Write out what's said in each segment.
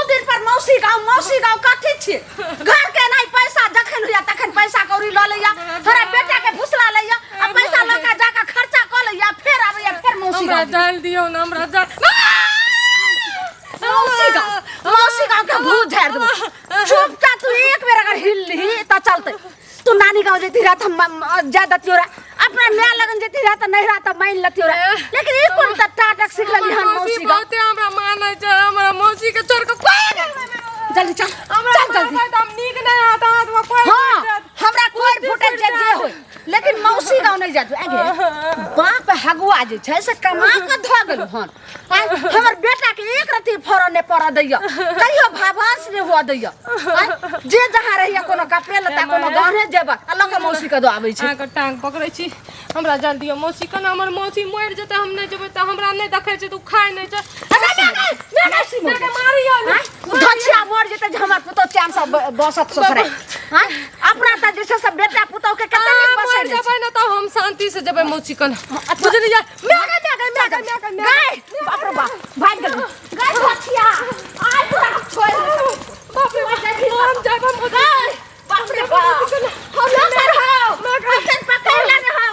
दिन पर मौसी गाँव, मौसी गाँव कथी छियै? घर के नहीं पैसा जखन होइया तखन पैसा कौड़ी लऽ लैया, थोड़ा बेटा के भुसला लैया आ पैसा लऽ के जाके खर्चा कऽ लैया, फेर आबैया फेर मौसी हमरा गाँव। डाल दियौ ने, हमरा डाल। मौसी गाँव, मौसी गाँव के भूत झाड़ि देबो। चुपचाप तू एक बेर अगर हिलली तऽ चलतै। तू नानी गाँव जैती रह तऽ जा दतियो रह, अपना माय लगन जैती रह तऽ नैहरा तऽ मान लतियो रह, लेकिन ई कोन तऽ टाटक सीख लेली हन मौसी मौसी गाँव। बहुते हमरा मानै छै, हमरा मौसी के छोड़ के कोई नहि। जल्दी चल, हमरा चल जल्दी। मारबै तऽ हम नीक नहि हाथ हाथ में कोई। हाँ, हमरा कोई फूटे जे जे होय, लेकिन मौसी गाँव नहीं जातू। आगे बाप हगुआ जे छै से कमा के धो गेलु हन। आँय, हमर बेटा के एक रत्ती फरऽ नहि पड़ऽ दैया, कहियो भाभास नहि हुअ दैया। आँय, जे जहाँ रहैया कोनो कपड़े लत्ता कोनो गहने जेबर आ लऽ के मौसी के दऽ आबै छै। अहाँके टांग पकड़ै छी, हमरा जल्दी दियौ मौसी के ने, हमर मौसी मरि जेतै, हम नहि जेबै तऽ हमरा नहि देखै छै तऽ ओ खाइ नहि छै। मौसी मरि जेतै। मारियौ ने। आँय, धछिया मर जेतै जे हमर पुतोह चैन से बसत ससुराल। आँय, अपना तऽ जे छै से बेटा पुतोह के कते नीक अहाँ बसै मरि छै। जेबै ने तऽ हम शान्ति से जेबै मौसी कन, बुझलियै? गाय, बाप रे बाप, भागि गेल गाय धछिया। आइ तोरा हम छोड़ि देबौ। बाप रे बाप, हम जेबै मौसी। गाय, बाप रे बाप, हम लोग हौ हम पकड़ लेने हौ।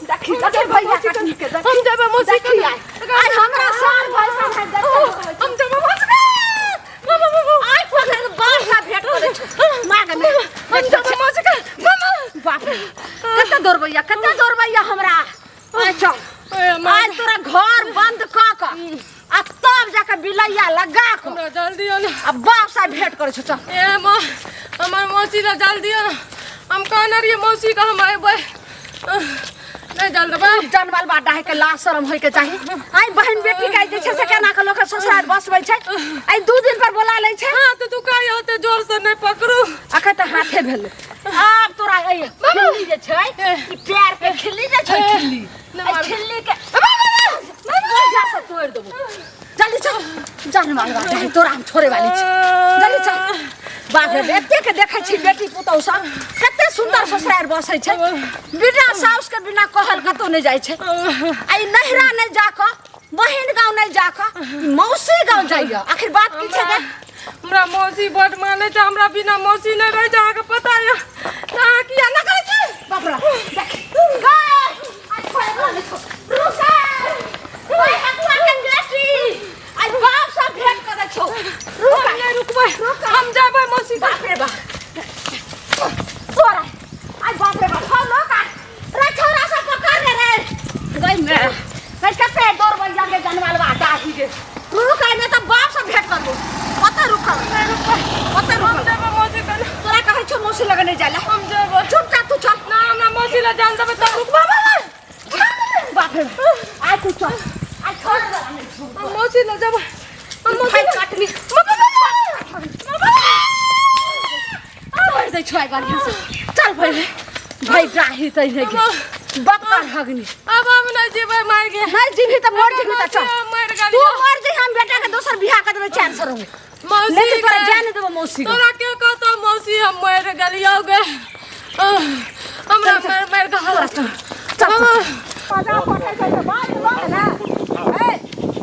देखी देखी भैया कटनी के, देखी। हम जेबै मौसी कन। देखी आइ आइ हमरा सार भाई सब है, देखी। हम जेबै मौसी कन। मामा, मामा। आइ पकड़ के बाप सा भेंट करै छौ। माँ गे माँ। हम जेबै मौसी कन। मामा। बाप रे, कते दौड़बैया, कते दौड़बैया हमरा। आइ चल। ओए माँ। आइ तोरा घर बंद कऽ कऽ आ तब जाके बिलैया लगा कऽ हमरा जल्दी दियौ ने आ बाप सा भेंट करै छौ। चल। ए माँ, हमर मौसी लए जल दियौ ने, हम कहने रहियै मौसी के हम अयबै, नहि जल देबै? जानवर बा डाहे के लाज शरम होय के चाही। आई बहन बेटी के जे छै से केना के लोक ससुराल बसबै छै, आई 2 दिन पर बोला लै छै। हाँ तऽ तू कहियो ओते जोर से नहि पकड़ू। अखन तऽ हाथे भेलै। आब तोरा ए खिल्ली जे छै, ई पैर के खिल्ली जे छै, खिल्ली एहि खिल्ली के बढ़िया से तोड़ि देबो। जल्दी चल जानवर बा डाहे, तोरा हम छोड़े वाली छी। जल्दी चल। बाप रे, एते के देखै छी बेटी पुतहु सब कते सुंदर ससुराल बसै छै, बिना साउस के बिना कहल कतौ नहि जाइ छै। आ ई नैहरा नहि जाकऽ, बहिन गाँव नहि जाकऽ ई मौसी गाँव जाइया, आखिर बात की छै गे? हमरा मौसी बड मानै छै, हमरा बिना मौसी नहि रहै छै, अहाँके पता यऽ, तऽ अहाँ किया नहि करै छी? बाप रे, देख गाय, आइ छोड़े वाला नहि छौ। रुक गाय, हकुआ के बेटी, आइ बाप सब भेंट करै छौ। रुक। हम नहि रुकबै, हम जेबै मौसी के। बाप रे बाप, तोरा आइ बाप रे बाप, हम लोग आ रे छोरा सब पकड़ रे रे गई में गई, कते दौड़बैया के जानवर बा डाही गे। रुक, आइ नहि तऽ बाप सब भेंट करबो। कतऽ रुकल, कतऽ हम रुकल? जेबै मौसी के। तोरा कहै छौ मौसी लग नहि जाय ला। हम जेबै। चुपचाप तू चल। ना, हमरा मौसी लग जान देबै तब रुकबै। बाप रे बाप, आइ तू चल, आइ छोड़ वाला नहि छौ। हम मौसी लग जेबै, हम मौसी भाइ लग। काटनी तोड़ दै छौ आइ बढ़िआँ से। चल पहिले भाइ डाही तै नहि के बक्कर हगनी। आब हम नहि जेबै माय गे। नहि जीबही तऽ मर जीबही तऽ चल। मरि तू गेलियै। मर जइहे, हम बेटा के दोसर बियाह कर देबै चैन से रहू, मौसी लेकिन तोरा गे। जाय नहि देबो मौसी के। तोरा के कहतो मौसी, हम मरि गेलियौ गे। आह, हमरा मरि मरि के हालत। चल चल। मजा पठै छै तऽ बात लऽ ने। ए,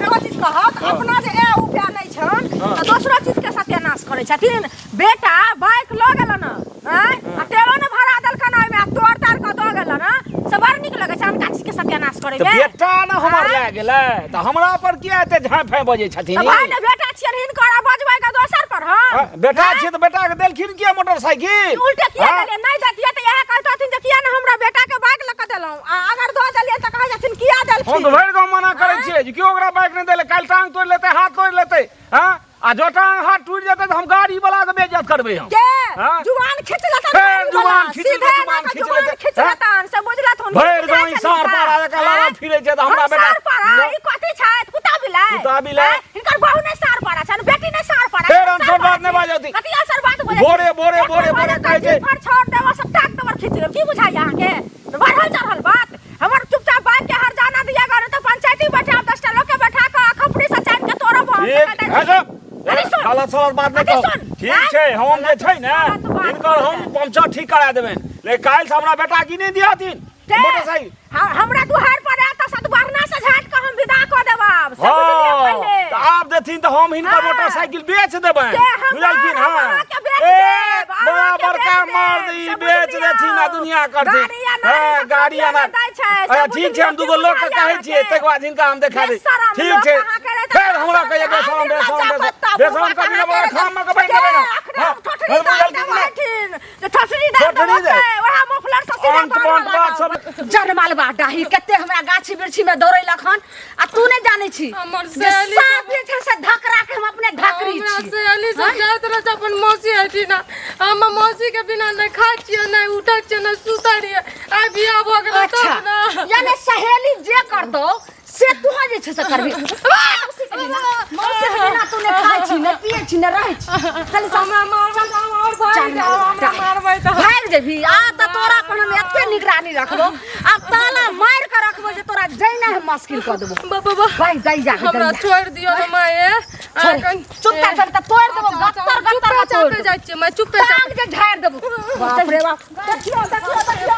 एगो चीज कहत, अपना जे ए उपाय नहि छन तऽ दोसरो चीज के सत्यानाश करै छथिन। बेटा बाइक लऽ गेलन आँय आ तेलो ने भरा देलकन ओहिमे आ तोड़ ताड़ कऽ दऽ गेलन, से बड़ नीक लगै छै अनका चीज के सत्यानाश करै तऽ मे। बेटा ने हमर लए गेलै तऽ हमरा पर किया एते झाँइ फाँइ बजै छथिन? तऽ भाय ने बेटा छियनि हिनकर आ बजबै के दोसर पर हम? हाँ, बेटा छियै तऽ बेटा के देलखिन किया मोटरसाइकिल? उल्टे किया हाँ? देलियै? नहि दैतियै तऽ इएह कहितथिन जे किया ने हमरा बेटा के बाइक लऽ कऽ देलहुँ, आ अगर दऽ देलियै तऽ कहै छथिन किया हम तऽ देलखिन। भरि गाँव मना करै छियै जे केओ ओकरा बाइक नहि देले, काल्हि टांग तोड़ि लेतै, हाथ तोड़ि लेतै। हँ, आ जँ टांग हाथ टूटि जेतै तऽ हम गाड़ी वाला के बेइज्जत करबै हम। के? हाँ? जुबान खींच लेतन फेर गाड़ी वाला। जुबान खींच सीधे लेतै, एना जुबान कऽ खींच जुबान लेतै। खींच हाँ? लेतन से बुझलथुन। भरि गाँव ई सार पारा जकाँ लड़ल फिरै छै तऽ हमरा हम बेटा सार पारा ई कथी छथि? कुत्ता बिलाइ? कुत्ता बिलाइ? आँय? हिनकर बहू नहि सार पारा छनि, बेटी नहि सार पारा फेर छनि, अनसोन सार पारा बात नहि छी। बाजती। कथी असर बात बजै छी? भोरे, भोरे, एक भोरे, बेर भोरे बाजत कहै छै। जीभ पर छोड़ देबो सब टाक तबर खींच लेब। की बुझाइया अहाँके? बढ़ल चढ़ल बात। हमर चुपचाप बाइक के हरजाना दिया गए तो पंचायती बैठा 10टा लोग के बैठा के खपड़ी से चाट के तोड़ब हम। ठीक है सब। अरे सुन। गलत सलत बात नहि अरे कहू। सुन। ठीक आँय? छै, हम जे छै ने गलत बात हिनकर हम कहू। पंचर ठीक करा देबनि, लेकिन काल्हि से हमरा बेटा की नहि दिहथिन ते, मोटरसाइकिल। हमरा दुहार पर आयत तऽ सतबरना से झाट के हम विदा कऽ देब आब, से बुझलियै हाँ पहिले। तऽ आब देथिन तऽ हम हिनकर मोटरसाइकिल बेच देबै के हम बुझलखिन हम हँ अहाँके बेच ए देब, बड़ा अहाँके बड़का बेच मर्द देब, ई से बेच बुझलियौ। देथिन आ दुनिया करथिन गाड़ी आ नारी हँ के गाड़ी कभियो आना नहि दै छै, से अच्छा ठीक छै हम बुझलियौ, दूगो की लोक के बुझाइए कहै छियै अहाँके? तकर बाद हिनका हम देखा दै बेशरम ठीक लोक छै अहाँके रहै तऽ फेर हमरा कहिए बेशरम बेशरम बेशरम निर्लज्जा पत्ता बेशरम बुढ़बा कभी अहाँके हमरा रहै खाम में के बैठ के देबै ना अखने हँ हम ठोठरी बुझलखिन दाल कि देब नहि? एहिठिन, जे ठोठरी दाल ठोठरी देब दे। ओतै, ओएह मोफलर से सीधा अंत बान्हऽ बंत बात लागब। सब जनमालबा डाही कते हमरा गाछी वृक्षी में दौड़ेलक हन आ तू नहि जानै छी हमर जे सहेली साफ जे छै से धकरा के हम अपने धकरी हमरा छी सहेली सब जाइत रहै छै अपन मौसी एहिठिना हम मौसी के बिना नहि खाइ छियै नहि उठै छियै नहि सुतै रहियै आइ बियाह भऽ गेलै अच्छा तब ने यानी सहेली जे करतौ से तू जे छै से करबी मौसी के बिना मौसी के बिना तू नहि खाइ छी नहि पियै छी नहि रहै छी चल चल हमरा मारबै तऽ हम आओर भागि जायब हमरा मारबै तऽ भागि जेबही आ तऽ तोरा पर हम एते निगरानी रखबो आ ताला मारि के रखबो जे तोरा जैना हम मुश्किल कऽ देबो बाबा बा भागि जाइ जा हमरा छोड़ि दियौ ने माये छोड़ चुप कर चल तऽ तोड़ देबो गत्तर गत्तर के तोड़ चुपे जाइ छियै माय चुपे टांग के झाड़ देबो बाप रे बाप देखियौ देखियौ देखियौ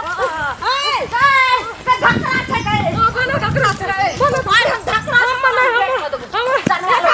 ए ए, से धकरा छै गए कोना ककरा छै आइ हम धकरा हम नहि हम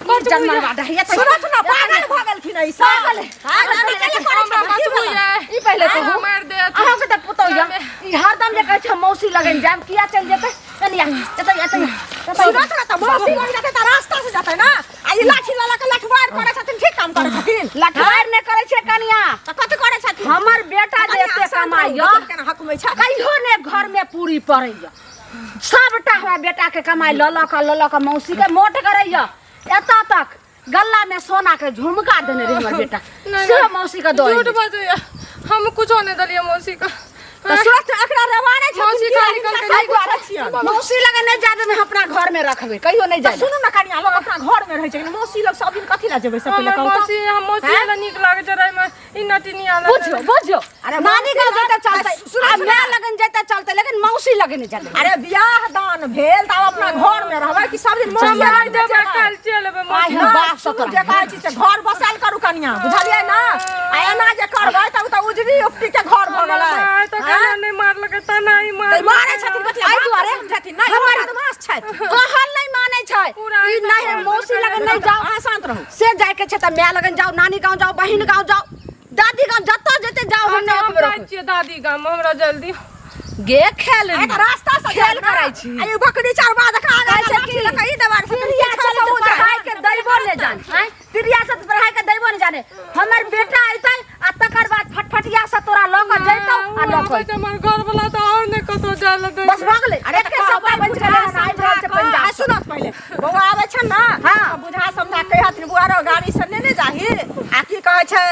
सुनो सुनो पागल भऽ गेलखिन ई सब पागल हाँ, नानी केले करै हमरा छथिन, की बचबू भेल? ये ई पहिले कहू मारि देत अहाँके तऽ पुतहु यऽ ई हरदम जे कहै छै हम मौसी लगन जायब किया चलि जेतै कनि आ एतऽ एतऽ एतऽ सुनो सुनो तऽ मौसी लग जेतै तऽ रास्ता से जेतै ना आ ई लाठी लऽ लऽ के लठवार करै छथिन ठीक काम करै छथिन लठवार नहि करै छै कनिया तऽ कथी करै छथिन हमर बेटा जे कनिया एते शान्त रहू, कमाइया देखियौ केना हकमै छै कहियो ने घर में पूरी पड़ैया सबटा हमरा बेटा के कमाई लऽ लऽ कऽ लऽ लऽ कऽ मौसी के मोट करैया एतऽ तक गल्ला में सोना के झुमका देने रहे हमर बेटा नहीं, से नहीं। मौसी के दऽ झूठ एलियै। बजैया हम कुछो नहि देलियै मौसी के तऽ सुरत एकरा रेवाड़े छथिन मौसी की खाली हिनका कहलकै साइड नहि दुआरे छियनि मौसी लगे नहि जा देबै हम अपना घर में रखबै कहियो नहि तऽ जाय सुनू ने कनिया लोग अपना घर में रहै छै लेकिन मौसी लोग सब दिन कथी लए जेबै से पहिले हमर कहू तऽ मौसी हम मौसी लए नीक लागै छै रहैमे ई नटिनी आला बुझियो बुझियो अरे नानी मौसी गाँव लग- जेतै चलतै सुनू, आ सुनू। माय लगन जेतै चलतै लेकिन मौसी लगे नहि चलतै अरे बियाह दान भेल तऽ आब अपना घर में रहबै कि सब दिन मौसी हमरा लग देबै जेबै? काल्हि चलि एबै आइ मौसी हम बाप से सुनू तोरा जे कहै छी से घर बसायल करू कनिया बुझलियै ना आ एना जे करबै तब तऽ उजरी उपटी के घर भऽ गेलै माय तऽ केना नहि मारलकै तना ही तऽ मारलकै मारै छथिन कथी एहि दुआरे समझथिन नहि हमर बदमाश छथि कहल नहि मानै छै पूरा ई नहि मौसी लगन नहि जाओ अहाँ शान्त रहू से जायके छै तऽ माय लगन जाओ नानी गाँव जाओ बहिन गाँव जाओ दादी गाँव जतऽ जेतै जाओ हम नहि हम एकबेर जाइ छियै दादी गाम हमरा जल्दी गे खेल आ तऽ रास्ता से खेल जायब ना। करै छी। आ ई बकरी चरबा देखा आगा कहै छै लाठी कि लऽ कऽ ई देबार छथिन, तिरिया पीछा से से ओ जाय। पढ़ाई के दैबो नहि जाने आँय तिरिया से पढ़ाई के दैबो नहि जाने हमर बेटा अयतै आ तकर बाद फटफटिया से तोरा लऽ कऽ जैतौ आ लऽ कऽ आबै छै हमर घर वाला तऽ आओर नहि कतौ जाय लए दै बस भऽ गेलै अरे एके सप्ताह बचि गेलै हन आबि रहल छै पंजाब आ सुनत पहिले बौआ आबै छै ने हाँ। तऽ बुझा समझा कहथिन बौआ रौ गाड़ी से नेने जाही आ की कहै छै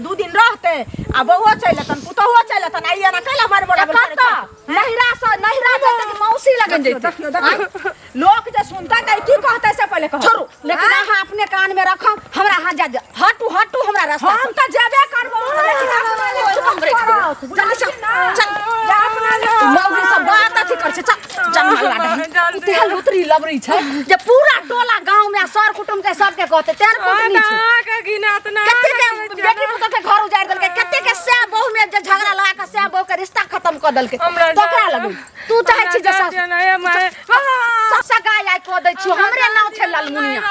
दू दिन रहतै आ बौओ चलि एतन पुतोहुओ चलि एतन आ ई एना कैला मारि तऽ बराबर करै कतऽ छै? नहिरा से नहिरा जेतै कि मौसी लगन देखियौ जेतै देखियौ देखियौ लोक जे सुनतै तऽ ई की कहतै से पहिले कहू छोड़ू लेकिन अहाँ अपने कान में रखब हमरा अहाँ जा हटू हटू हमरा रास्ता हम तऽ जेबे करबो लेकिन अपना ले हम रखि देबै। चल चल चल चल अपना ले मौगी सब बात अथी कर छै चल चल मलबा जल्दी। तेल उतरी लबरी छै जे पूरा टोला गांव में आ सर कुटुम के सबके कहते तेल कुटनी छै अहाँके घिनात ना कते के बेटी पुतोह के घर उजाड़ि देलकै कते के सैह बहू में जे झगड़ा लगा के सैह बहू के रिश्ता खत्म कऽ देलकै हमरा तो ओकरा लगै तू चाहै छी जे सास सबसँ गाय आइ कऽ दै छियौ हमरे नाम छै ललमुनिया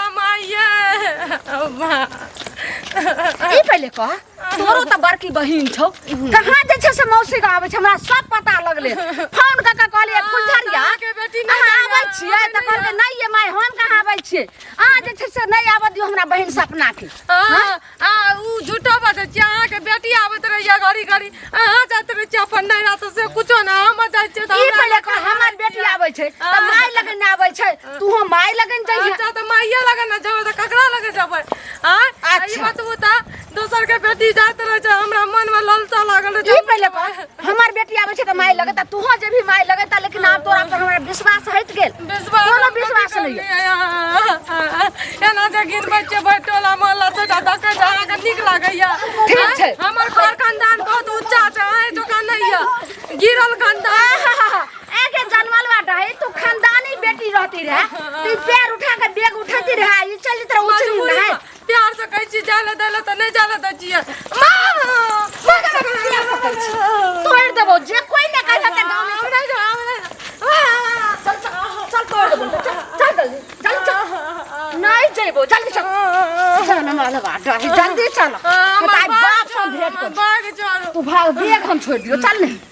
ई पहिले कह तोरो तऽ बड़की बहिन छौ कहाँ जे छै से मौसी गाँव आबै छै हमरा सब पता लगलै फोन कऽ के कहलियै फुलझरिया अहाँके बेटी नहि अहाँ आबै जाइए, छियै तऽ कहलकै नहि ये माय हम कहाँ आबै छियै अहाँ जे छै से नहि आबऽ दियौ हमरा बहिन सपना के आ उ झूठो बाजै छियै अहाँके बेटी आबैत रहैया घड़ी घड़ी अहाँ जाइत रहै छियै अपन नैहरा तऽ से कुछो नहि हम जाइ छियै तऽ ई हमरा पहिले कह हमर बेटी आबै छै तऽ माय लगन नहि आबै छै तू माय लगन जइहे अच्छा तऽ माइये लगे ने जेबै तऽ ककरा लगे जेबै आँय आ ई अच्छा। बतबू तऽ दोसर के बेटी जाइत रहै छै हमरा मन मे ललसा लागल रहै ई छै पहिले कह हमर बेटी आबै छै तऽ माय लगे तऽ तूहो जेबही माय लगे तऽ लेकिन आब तोरा पर हमरा विश्वास हटि गेल विश्वास कोनो हम विश्वास कभी नहि करलियै। एना जे गिनबै छियै भरि टोला मोहल्ला सबटा देखै छै अहाँके नीक लागैया ठीक छै। हमर घर खानदान बहुत ऊँचा छै अहीं जकाँ नहि यऽ गिरल खानदान एके जनमल बाटा है तू खानदानी बेटी रहती रहे तू पैर उठा के बैग उठाती रहे ई चल जत रहे उछली मजबूरी रहे मे प्यार से कहै छी जाय लए दै लए तऽ नहि जाय लए दै छियै माँ तोड़ देबो जे कोई ने कहत गांव में हमरा जेबो जल्दी चल चल हमरा लगा डर जल्दी चल हमर ताई बाप से भेंट कर बाग चलो तू भाग बेग हम छोड़ दियो चल नहीं।